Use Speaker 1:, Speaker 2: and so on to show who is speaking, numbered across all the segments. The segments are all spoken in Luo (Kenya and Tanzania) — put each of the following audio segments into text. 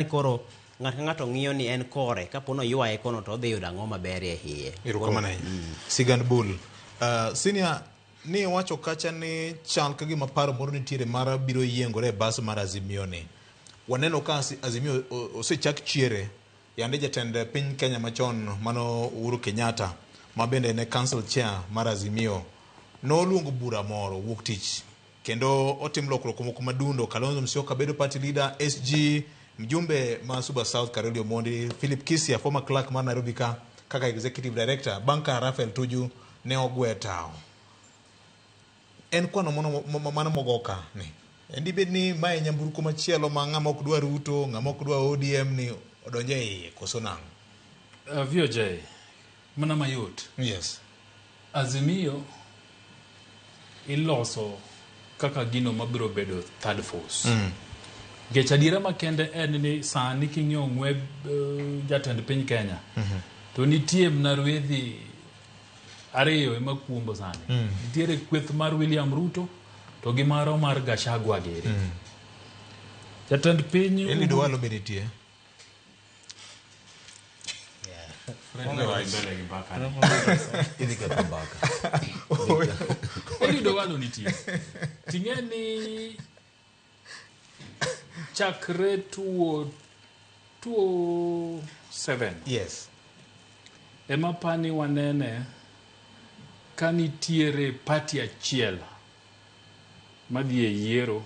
Speaker 1: Koro ng'ato ka ng'ato ng'iyo ni en kore, kapo ni oywaye kono to odhi yudo ang'o maber e iye.
Speaker 2: Erokamano ahinya. Sigand Bul. Senior, ni iwacho kacha ni chal ka gima paro moro nitiere mar biro yiengore e bas mar Azimio ni. Waneno ka Azimio osechak chiere. Yande jatend piny Kenya machon mano Uhuru Kenyatta ma bende ne council chair mar Azimio noluongo bura moro wuok tich kendo otim lokruok moko madundo. Kalonzo Musyoka bedo party leader, SG, mjumbe ma Suba South Karoli Omondi, Philip Kisia former clerk mar Nairobi ka kaka executive director bang' ka Raphael Tuju ne ogwe tawo. En kwano mano mogo ka ni. En dibed ni mae nyamburko machielo ma ng'ama ok dwa Ruto, ng'ama ok dwa ODM ni odonje iye koso nang'o?
Speaker 3: VOJ, mana mayot.
Speaker 2: Yes.
Speaker 3: Azimio iloso kaka gino mabiro bedo third force. Nikech adiera makende en ni sani king'iyo ng'we jatend piny Kenya to nitie mna rwedhi ariyo ema kuombo sani. Nitiere kweth mar William Ruto to gi maro mar Gachagua giri. Jatend piny
Speaker 2: Eliud Owalo be nitie.
Speaker 4: Idhi ketho mbaka.
Speaker 3: Eliud Owalo nitie. Ting'e ni chakre tuo 7
Speaker 2: Yes.
Speaker 3: ema pani wanene ka nitiere party achiel madhi e yiero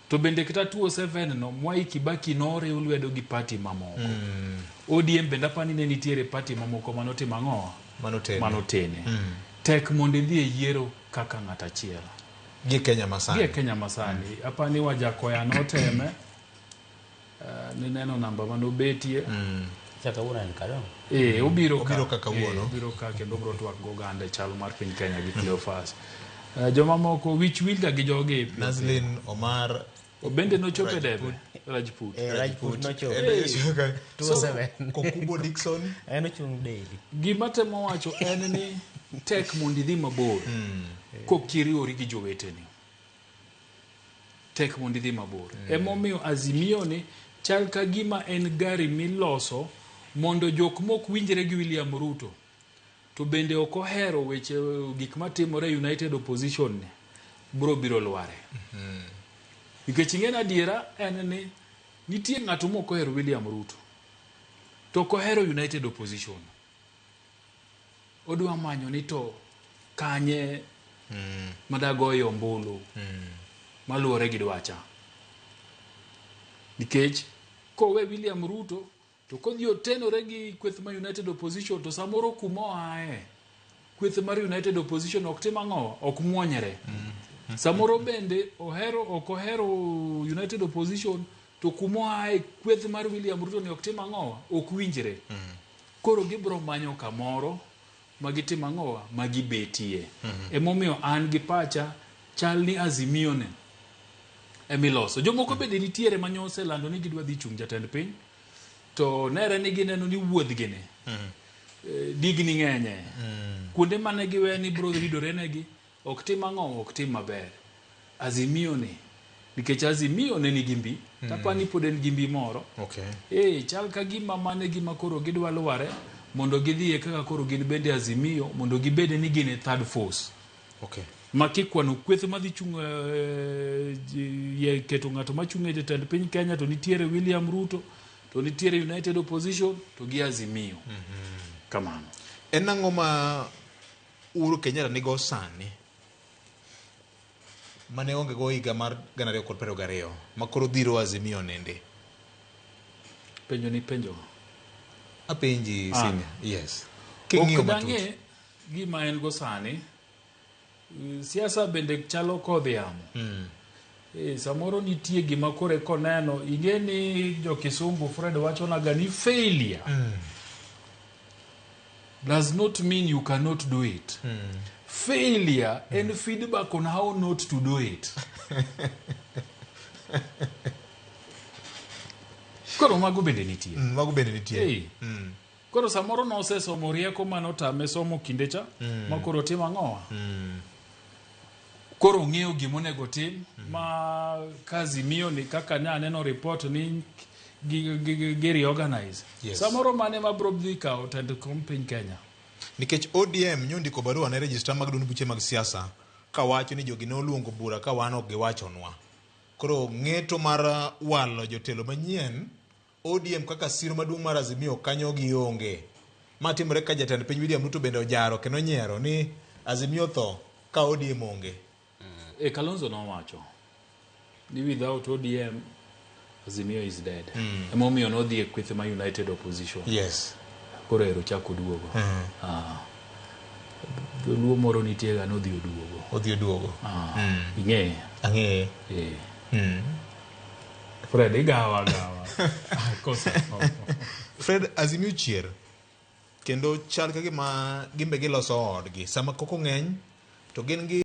Speaker 3: to bende kata 207 no Mwai Kibaki noriw lwedo gi party mamoko. ODM bende apani ne nitiere party mamoko manotimo ang'o?
Speaker 2: Manotene.
Speaker 3: Manotene. Tek mondo idhi e yiero kaka ng'at achiel.
Speaker 2: Gi Kenya masani.
Speaker 3: Gi e Kenya masani. Apani Wajakoya noteme. Nineno namba manobetie.
Speaker 1: Cha kawuono en ka dong.
Speaker 3: Obiro ka.
Speaker 2: Obiro ka kawuono.
Speaker 3: Obiro ka kendo obiro twak gi oganda e chal mar piny Kenya gi Cleophas. Jomamoko wich wilga gi jogi.
Speaker 2: Nazlin Omar
Speaker 3: Bende nochopo e debe Rajput.
Speaker 1: Rajput nochopo.
Speaker 2: So, Kokubo Dixon.
Speaker 1: En ochung' daily.
Speaker 3: Gima temo wacho en ni tek mondo idhi mabor kok iriwori gi joweteni. Tek mondo idhi mabor. Emomiyo Azimio ni chal ka gima en gari miloso mondo jok mok winjre gi William Ruto to bende ok ohero weche gik matimore e United Opposition ni bro biro lware. Nikech ing'e ni adiera en ni nitie ng'ato mok ohero William Ruto to ok ohero United Opposition. Odwa manyo ni to kanye madagoye ombulu maluwore gi dwacha. Nikech kowe William Ruto to kodhi otenore gi kweth mar United Opposition to samoro kuma oaye kweth mar United Opposition ok tim ang'o ok muonyre. Samoro bende ohero ok ohero United Opposition to kuma oaye kweth mar William Ruto ni ok tim ang'o ok winjre. Koro gibiro manyo kamoro ma gitim ang'owa ma gibetie. Emomiyo an gi pacha chal ni Azimio ni emiloso. Jomoko bende nitiere ma nyoselando ni gidwa dhi chung' jatend piny to nere ni gineno ni wuodhgi ni digni ng'enye. Kuonde mane giwe ni biro ridore negi ok tim ang'o ok tim maber. Azimio ni nikech Azimio ne nigi mbi tapani pod en gi mbi moro. Chal ka gima mane gima koro gidwa lware mondo gidhiye kaka koro gin bende Azimio mondo gibed ni gin e third force. Ma kikwano kweth madhi chung' keto ng'ato machung' e jatend piny Kenya to nitiere William Ruto to nitiere United Opposition to gi Azimio. Kamano.
Speaker 2: En ang'o ma Uhuru Kenyatta nigo sani mane onge go higa mar 2022 ma koro dhiro Azimio nende?
Speaker 3: Penjo ni penjo.
Speaker 2: Apenji Senior. Yes. King'iyo
Speaker 3: Ok
Speaker 2: matut.
Speaker 3: dang'e gima en go sani. Siasa bende chalo kodh yamo. Samoro nitie gima kore koneno ing'e ni jo Kisungu Fred wachonaga ni failure does not mean you cannot do it. Failure en feedback on how not to do it. Koro mago bende nitie.
Speaker 2: Mago bende nitie.
Speaker 3: Koro samoro nosesomo rieko manotame somo kinde cha ma koro timo ang'owa. Koro ong'eyo gima onego tim ma ka Azimio ni kaka ne aneno report ni gi, gi, gi, gi reorganize.
Speaker 2: Yes.
Speaker 3: Samoro mane ma bro dhi kawo tend kom piny Kenya.
Speaker 2: Nikech ODM nyondiko barua ne registrar mag duond buche mag siasa kawacho ni jogi noluongo bura ka wan ok giwachonwa. Koro ng'eto mar walo jotelo manyien ODM kaka siro maduong' mar Azimio kanyo gionge. Ma timore ka jatend piny William Ruto bende ojaro kendo onyiero ni Azimio tho ka ODM onge.
Speaker 3: E Kalonzo nowacho ni without ODM Azimio is dead. Emomiyo nodhi e kweth ma United Opposition.
Speaker 2: Yes.
Speaker 3: Koro ero chako duogo. Ah. Dholuo moro nitie ga nodhi oduogo.
Speaker 2: Odhi oduogo.
Speaker 3: Ah. Ing'eye?
Speaker 2: Ang'eye.
Speaker 3: Eh. Fred igawa gawa. Kosa.
Speaker 2: Fred Azimio chier kendo chal ka gima gimbe giloso odgi sama koko ng'eny to gin gi